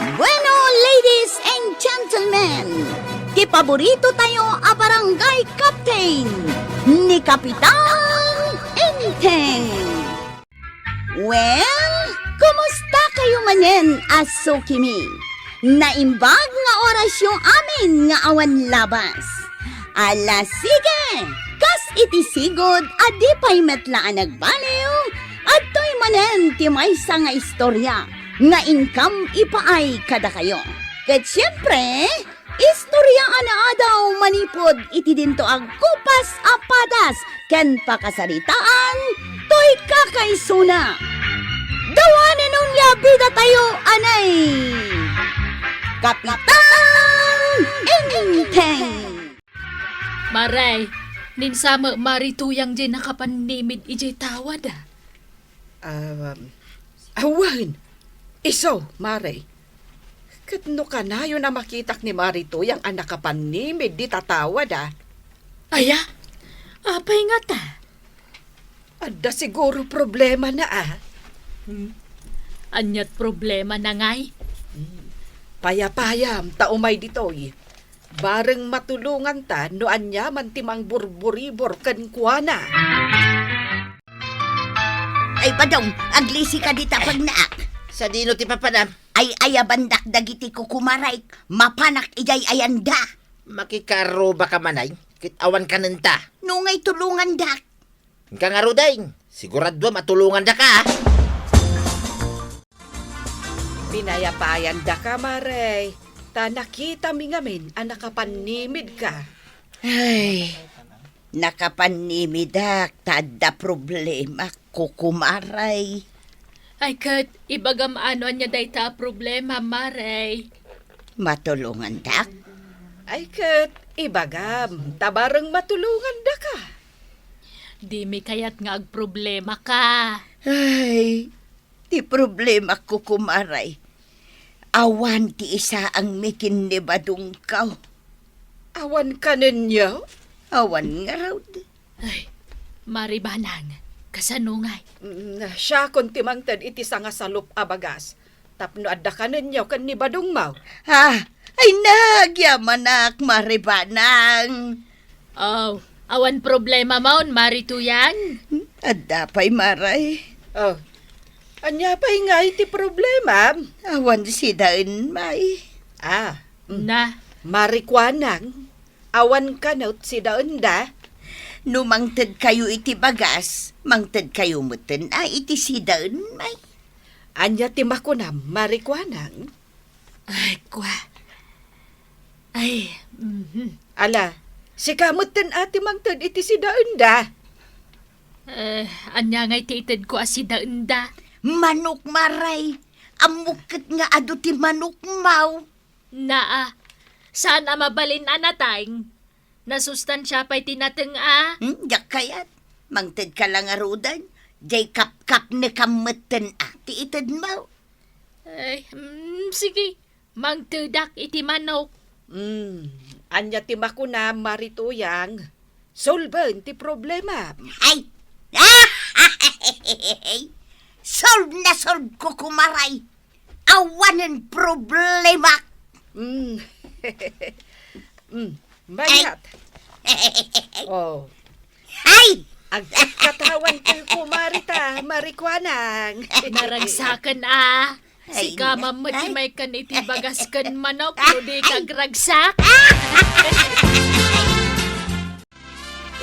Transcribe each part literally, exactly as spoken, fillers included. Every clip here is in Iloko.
Bueno, ladies and gentlemen, ti paborito tayo a barangay captain, ni Kapitan Enteng. Well, kumusta kayo manen a sukimi? Naimbag nga orasyo amin nga awan labas. Ala, sige! Kas iti sigud a di pay met la a nagbaliw, adtoy manen ti maysa nga istorya nga inkam ipaay kadakayo. Ket siempre, istorya a naadaw manipud iti dinto a gupas a padas ken pakasaritaan toy kakaisuna. Dawanen unay a bida tayo, anay! Kapitan Enteng! Maray, ninsa met Mari Tuyang diay nakapannimid idiay tawad, a? Um, awan. Isu, Mari. Ket no kanayon a makitak ni Mari Tuyang a nakapannimid dita tawad, a? Aya? Apay ngata? Adda siguro problemana, a? Hmm. Aniat problemana ngay? Hmm. Payapayam ta umay ditoy. Bareng matulonganta no aniaman ti mangburburibor kenkuana. Ay, Badong, aglisika dita pagnaak. Sadino ti papanam? Ay, ayabandak dagiti kukumarayk, mapanak idiay ayanda. Makikaarrubaka man ay, ket awan kanenta. No ngay tulongandak. Inka ngaruden, siguraduam a tulongandaka, a. Pinayapayandaka, Mare, ta nakitami ngamin a nakapannimidka. Ay, nakapannimidak ta adda problemak, kukumaray. Ay, ket ibagam no ania dayta a problema, Mare. Matulongandak? Ay, ket ibagam, ta bareng matulongandaka. Dimi kayat nga agproblemaka. Ay, ti problemak, kukumaray, awan ti isaangmi ken ni Badongko. Awan kanenyo? Awan ngarud. Ay, Mari Banang, kasano ngay? Mm, siakon ti mangted iti sangasalup a bagas. Tapno adda kanenyo ken ni Badongmo. Ah, ay nagyamanak, Mari Banang. Oh, awan problemamon, Mari Tuyang? Adda pay, Mare. Oh, ania pay ngay ti problema? Awan sidaen, May. Ah, mm. Na. Mari Kuanang, awan kano sidaenda? No mangtedkayo iti bagas, mangtedkayo metten a iti sidaen, May. Ania ti makunam, Mari Kuanang? Ay, kua. Ay, mhm. Ala, sika metten a ti mangted iti sidaenda? Eh, ania ngay ti itedko a sidaenda? Manok, Mare. Ammok ket nga adu ti manokmo. Naa, saan a mabalin a nateng? Nasustansia pay ti nateng a? Hmm, diak kayat. Mangtedka la ngaruden. Diay kapkapnekam metten a ti itedmo. Ay, mm, sige. Mangtedak iti manok. Hmm, ania ti makunam, Mari Tuyang? Solben ti problema. Ay! Solve na solve ko, kumaray. Awanen problema. Mm. Mm. Mayat. Ay. Oh. Ay! Agkatkatawan ti kumari ta, Mari Kuanang. Naragsaken a. Ay, sika man met ti ay. Maykan iti bagas ken manok, no di ka agragsak.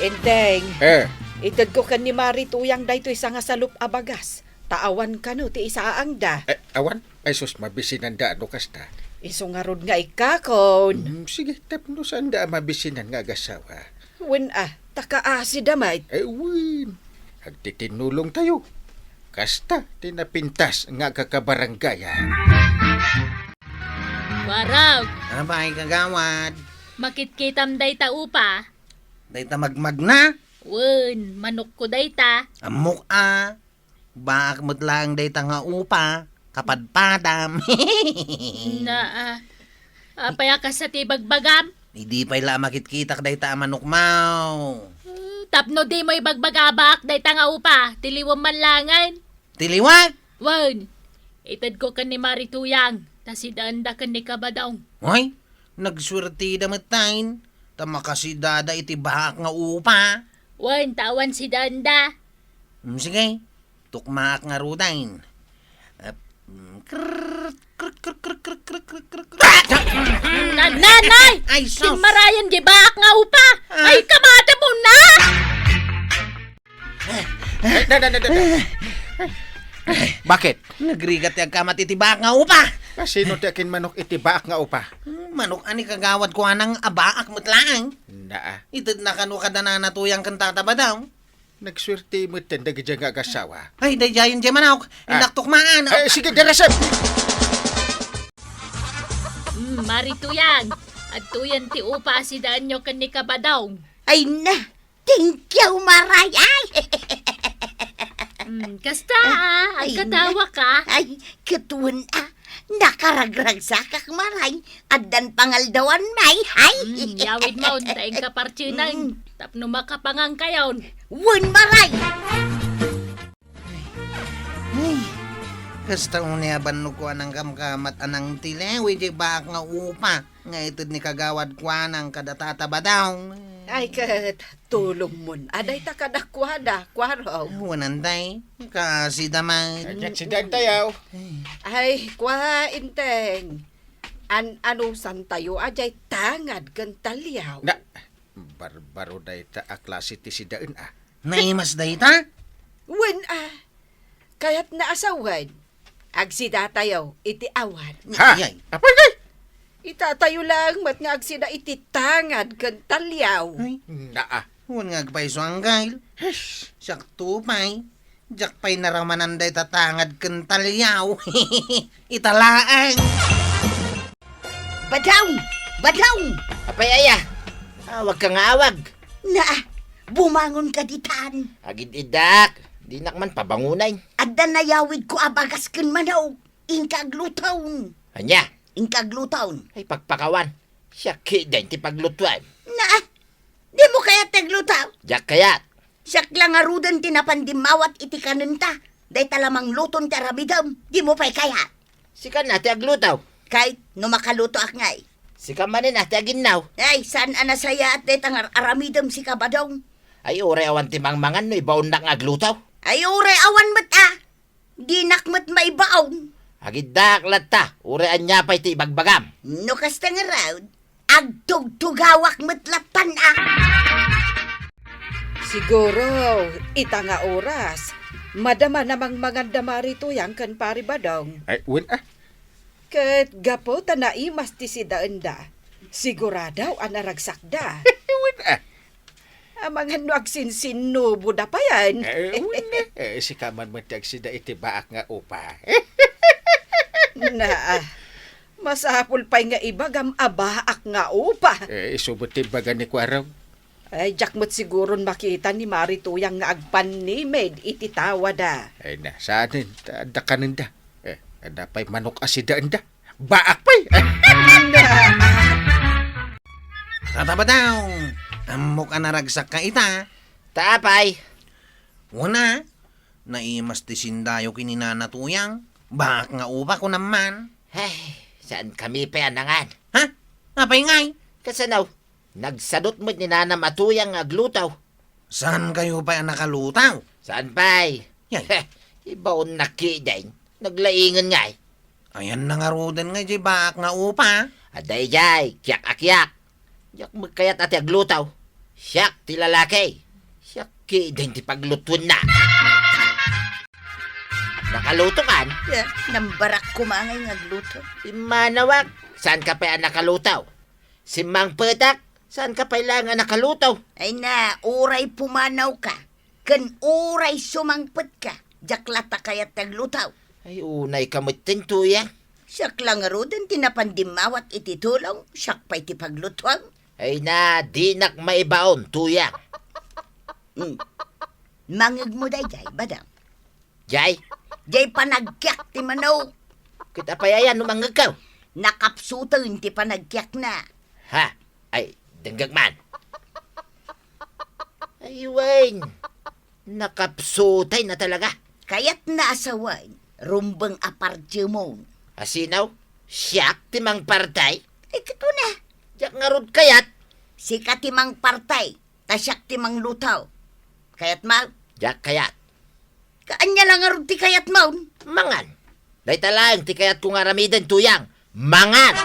Enteng. Eh. Itedko ken ni Mari Tuyang daytoy sangasalup a bagas. Ta awan kano ti isaangda. Eh, awan? Ay sus, mabisinanda no kasta. Isu ngarud nga ikkakon. Mm, sige, tapno saanda a mabisinan nga agasawa. Wen a, ta kaasida met. Eh, wen. Agtitinnulong tayo. Kasta ti napintas nga agkakabarangayan. Warag! Apay, kagawad? Makitkitam dayta upa? Dayta magmagna? Wen, manokko dayta. Ammok a. Baak met laeng dayta nga upa, kapadpadam. Naa. Apay a kasta ti ibagbagam? Idi pay la a makitkitak dayta a manokmo. Hmm, tapno dimo ibagbaga a baak dayta nga upa, tiliwem man laengen. Tiliwak? Wen, itedko ken ni Mari Tuyang. Ta sidaenda ken ni Kabadong. Ay, nagsuertida metten, ta makasidada iti baak nga upa. Wen, ta awan sidaenda. Mm, sige, tukmaak ngaruden. Ep, mm, krrrt, krrrt, krrrt. Nanay! Ay, sus! Timmarayan di baak nga upa! Ah. Ay, kamada mo na! Eh, da, da, da, da, da. Bakit? Nagrigat ti agkamat iti baak nga upa. Kasino ti akinmanok iti baak nga upa? Hmm, manok a ni Kagawad Kuanang a baak met laeng. Naa. Itedna kano kada Nana Tuyang ken Tata Badong. Nagsuerte metten dagiti nga agasawa. Ay, daydiayen diay manok. Ah. Indak tukmaan. Ay, sige, darasem. Hmm, Mari Tuyang. Adtoyen ti upa a sidaenyo ken ni Kabadong. Ay na, Thank you, Maray. Ay. Mm, kasta, ah, ay, agkatawa ka. Ay, ket wen, ah, nakaragragsakak, Maray. Addan pangaldawan, may. Ay. Mm, yawid mo, unta inka partsinen. Mm. Tapno makapangan kayon. Wen, Maray. Ay, kasta unay a bannog ko a nangkamkamat a nangtiliw iti baak nga upa nga ited ni Kagawad Kuanang kada Tata Badong. Ay, ket tulongmon a dayta kadakuada, Kuarog. Wen, Antay, kasida met. Ay, ket sida, Antay, aw. Ay, kua, Enteng. An-anusantayo a diay tangad ken taliaw. Na, barbaro dayta a klase ti sidaen, ah. Naimas dayta? Wen, ah. Kayatna a sawen, agsidatayo iti awan. Ha? Yay. Apay, ngay? Itatayo laeng met nga agsida iti tangad ken taliaw. Ay. Naa. Wen nga agpayso, Anggal. Hish. Siak to pay. Diak pay naramanan dayta tangad ken taliaw. Ita laeng. Badong! Badong! Apay aya? Awag ka nga awag. Na, bumangon ka ditan. Agid-idak, dinak man pabangunay. Adda nayawid ko a bagas ken manok. Inka agluton. Ania? Inka agluton. Ay, pagpakawan. Siak kiden ti paglutuan. Na, di mo kayat ti agluto? Diak kayat. Siak la ngaruden ti napan dimmawat iti kanenta. Dayta la mangluton ti aramidem. Di mo pay kayat. Sika na ti agluto. Kay, no makalutoak ngay. Sika manen a ti aginnaw. Ay, saan a nasayaat dayta nga ar-aramidem sika, Badong? Ay, uray awan ti mangmangan no ibaonnak nga agluto. Ay, uray awan met a. Dinak met maibaon. Agiddaak latta, uray ania pay ti ibagbagam. No kasta ngarud, agtugtugawak met lattan a. Siguro, ita nga oras, madama a mangmangan da Mari Tuyang ken Pari Badong. Ay, wen a. Ket gapu ta naimas ti sidaenda, sigurado a naragsakda. Wen a. Amangan no agsinsinnuboda payen. Eh, wen a. Eh, sika man met ti agsida iti baak nga upa. Naa, masapul pay nga ibagam a baak nga upa. Eh, isu met ti ibaga ni Kuarog. Ay, diak met siguron makita ni Mari Tuyang nga agpannimid iti tawada. Ay na, saanen, ta adda kanenda. Eh, adda pay manok a sidaenda. Baak pay! Tata Badong, ammok a naragsakka ita. Ta apay? Wen a, naimas ti sindayo ken ni Nana Tuyang. Baak nga upa, kunam man. Ay, saankami pay a nangan. Ha? Apay ngay? Kasano? Nagsadut met ni Nanam a Tuyang nga agluto. Saankayo pay a nakaluto? Saan pay? Yay. Heh, ibaonnak kiden. Naglaingen ngay. Ayanna ngaruden ngay diay baak nga upa. Adda idiay, kiak a kiak. Diak met kayat a ti agluto. Siak ti lalaki. Siak kiden ti paglutuenna. Nakaluto kan? Ya, nambarak koma ngay nga agluto. Immanawak, saanka pay a nakaluto? Simmangpetak, saanka pay laeng a nakaluto? Ay na, uray pumanawka, ken uray sumangpetka, diak latta kayat ti agluto. Ay, unayka metten, Tuyang. Siak la ngaruden ti napan dimmawat iti tulong, siak pay ti paglutuem. Ay na, dinak maibaon, Tuyang. Hmm. Mangegmo daydiay, Badong. Jay? Jay panagkiak ti manok. Ket apay aya no mangngegkaw? Nakapsuten ti panagkiakna. Ha? Ay, denggek man. Ay, wen. Nakapsutay na talaga. Kayatna a sawen, rumbeng a partimon. Asinaw? Siak ti mangpartay? Ay, ket kuna. Diak ngarud kayat. Sika ti mangpartay, ta siak ti mangluto. Kayatmo? Diak kayat. Ket ania la ngarud ti kayatmo? Mangan. Dayta laeng ti kayatko nga aramiden, Tuyang. Mangan!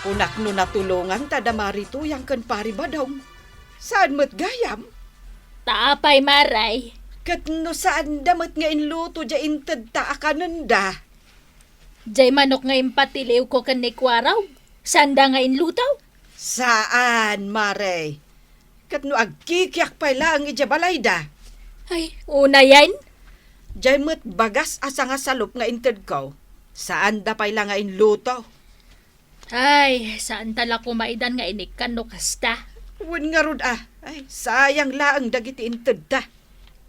Kunak no natulonganta da Mari Tuyang ken Pari Badong. Saan met gayam? Ta apay, Maray? Ket no saanda met nga inluto diay intedta a kanenda? Diay manok nga impatiliwko ken ni Kuarog, saanda nga inluto? Saan, Maray. Ket no agkikiak pay laeng idiay balayda? Ay, unayen? Diay met bagas a sangasalup nga intedko, saanda pay la nga inluto. Ay, saanta la koma idan nga inikkan no kasta. Wen ngarud a, ay, sayang laeng dagiti intedta.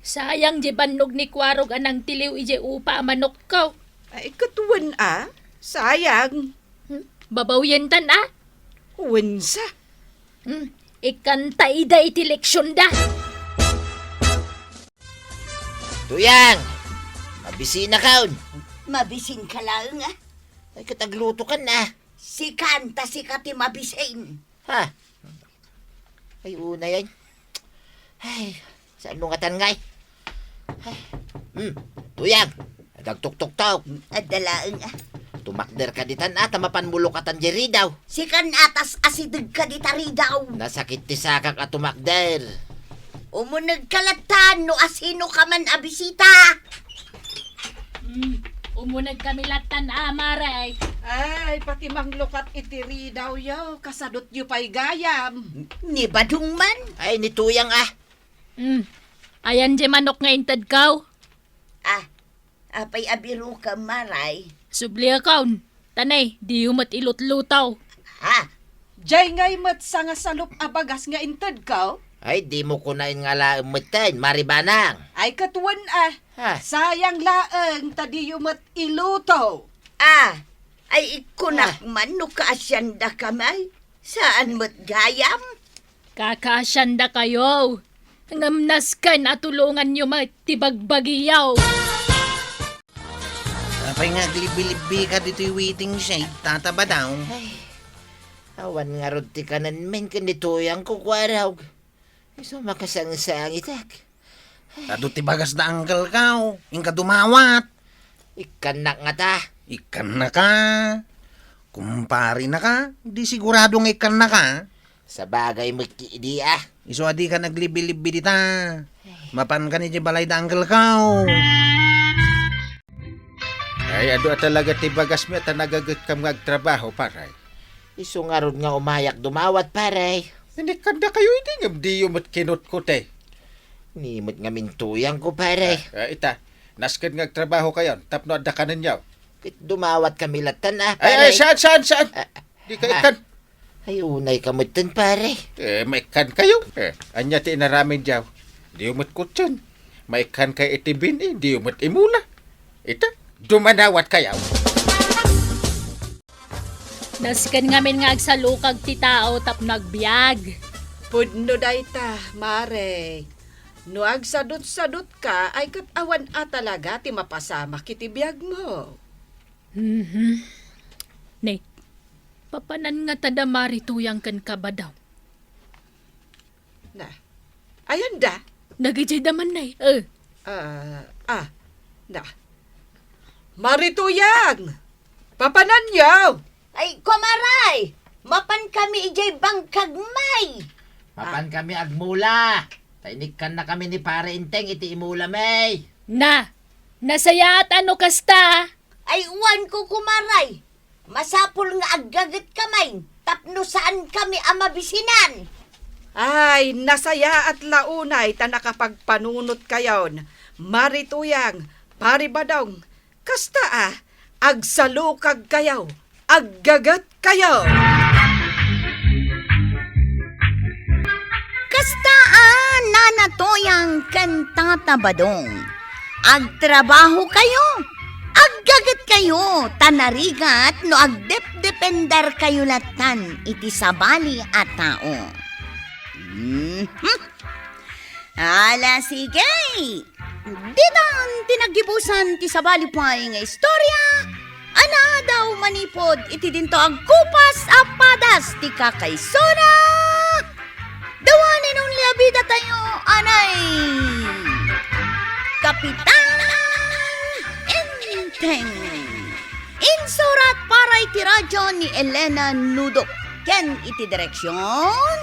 Sayang diay bannog ni Kuarog a nangtiliw idiay upa a manokko. Ay, ket wen a, sayang. Hmm? Babawyentan a? Wensa? Hmm, ikkanta ida iti leksionda. Tuyang! Mabisinakon! Mabisinka laeng a? Ay, ket aglutokan a. Sikan, ta sika ti mabisin. Ha? Ay, unayen. Ay, saanmo ngatan ngay? Ay. Hmm, Tuyang, agtuktuktok. Adda laeng a. Tumakderka ditan a, ta mapanmo lukatan diay ridaw. Sikan a, ta asidegka dita ridaw. Nasakit ti sakak a tumakder. Umunegka lattan no asinoka man a bisita. Hmm, umunegkami lattan a, Maray. Ay, pati manglukat iti ridawyo, kasadutyo pay gayam. Ni Badong man. Ay, ni Tuyang a. Hmm, ayan diay manok nga intedko? Ah, apay a biroka, Maray? Subliakon. Tanay, diyo met ilutluto. Ha? Diay ngay met sangasalup a bagas nga intedko? Ay, dimo kunaen nga alaem metten, Mari Banang. Ay, ket wen a. Ha? Sayang laeng ta diyo met iluto. Ah, ay, ikkunak Ah. man no kaasiandaka may. Saan met gayam? Kakaasiandakayo. Ngem nasken a tulonganyo met ti bagbagiyo. Apay nga aglibbi-libbika ditoy waiting shed, Tata Badong? Ay, awan ngarud ti kanenmi ken ni Tuyang, Kukuarog. Isu makasangsangitak. Adu ti bagas da, uncle ko. Inka dumawat. Ikkannak ngata. Ikkannaka. Kumparinaka. Di sigurado nga ikkannaka. Sabagay met idi a. Isu a dika naglibbi-libbi dita. Mapanka idiay balay da, uncle ko. Ay, adu a talaga ti bagasmi a ta nagagetkam nga agtrabaho, pare. Isu ngarud nga umayak dumawat, pare. Inikkandakayo idi ngem diyo met kinutkuti. Ni met ngamin Tuyangko, pare. Ah, ah, ita, nasken nga agtrabahokayon tapno adda kanenyo. Ket dumawatkami lattan a, Ay, pare. Ay, saan, saan, saan? Ah, Di ka ah. ikkan. Ay, unayka metten, pare. Eh, maikkankayo. Eh, ania ti inaramidyo? Diyo met kutsien. Maikkankayo iti bin-i, diyo met imula. Ita, dumanawatkayo. Nasken ngamin nga agsalukag ti tao tapno agbiag. Pudno dayta, Mare. No agsadut-sadutka, ay ket awan a talaga ti mapasamak iti biagmo. Mhm. Ne, papanan ngata da Mari Tuyang ken Kabadaw? Na. Ayan da? Dagijay da man, ne. Eh. Ah, ah. Na. Mari Tuyang! Papananyo! Ay, kumaray! Mapankami idiay bangkag, may! Mapankami agmula! Ta inikkannakami ni Pare Enteng iti imula, may! Na! Nasayaat a no kasta! Ay, uwan ko, kumaray! Masapul nga aggaget kamay tapno saan kami a mabisinan. Ay, nasayaat la unay ta nakapagpanunot kayon, Mari Tuyang, Pari Badong. Kasta a, agsalukag kayo, aggaget kayo. Kasta a, Nana Tuyang ken Tata Badong. Agtrabaho kayo, aggaget kayo, ta narigat no agdepdepender kayo latan iti sabali a tao. Mhm. Ala, sige! Ditan ti naggibusan ti sabali pay nga istorya, Anaadaw manipud iti dinto agkupas a padas ti kakaisuna, the one and only a bidatayo, anay, Kapitan Enteng. Insurat para iti radyo ni Elena Nudok ken iti direksyon,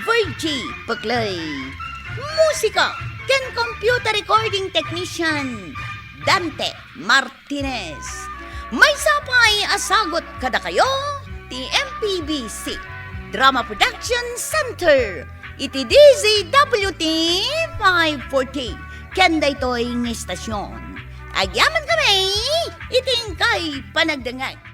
Virgie Pecley. Musika ken computer recording technician, Dante Martinez. Maysa pay a sagut kadakayo ti M P B C Drama Production Center iti D Z W T five forty ken daytoy nga istasyon. Agyamankami iti inkay panagdengngeg.